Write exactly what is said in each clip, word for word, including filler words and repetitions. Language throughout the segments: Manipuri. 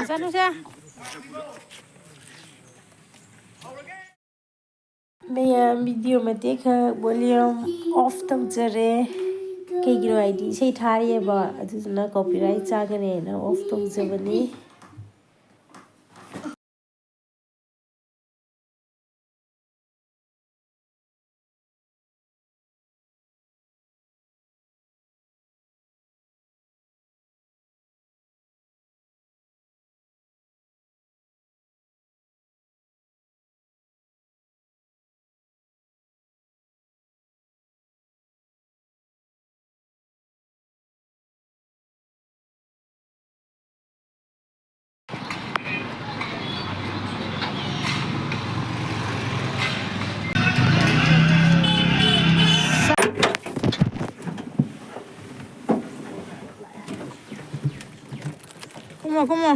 ꯆꯠꯂꯨꯁꯦ꯫ ꯃꯌꯥꯝ, ꯚꯤꯗꯤꯑꯣ ꯃꯇꯦꯛ ꯈꯛ ꯚꯣꯂ꯭ꯌꯨꯝ ꯑꯣꯐ ꯇꯧꯖꯔꯦ꯫ ꯀꯩꯒꯤꯅꯣ ꯍꯥꯏꯗꯤ ꯏꯁꯩ ꯊꯥꯔꯤꯑꯕ, ꯑꯗꯨꯗꯨꯅ ꯀꯣꯄꯤꯔꯥꯏꯠ ꯆꯥꯒꯅꯦꯅ ꯑꯣꯐ ꯇꯧꯖꯕꯅꯤ꯫ ꯀꯨꯝꯃꯣ, ꯀꯨꯝꯃꯣ꯫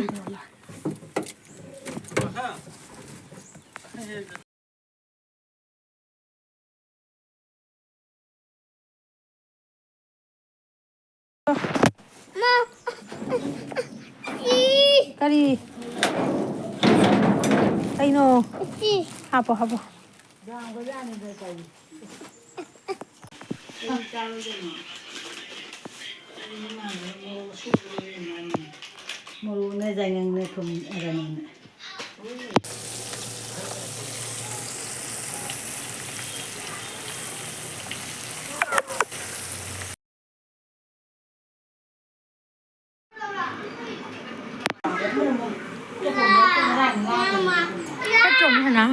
ꯀꯔꯤ? ꯀꯩꯅꯣ? ꯍꯥꯞꯄꯣ, ꯍꯥꯞꯄꯣ꯫ ꯃꯣꯔꯣꯛꯅꯦ, ꯌꯥꯏꯉꯪꯅꯦ, ꯊꯨꯝ, ꯑꯗꯨꯅꯦ꯫ ꯐꯠꯇ꯭ꯔꯣ, ꯃꯍꯦꯅꯥ?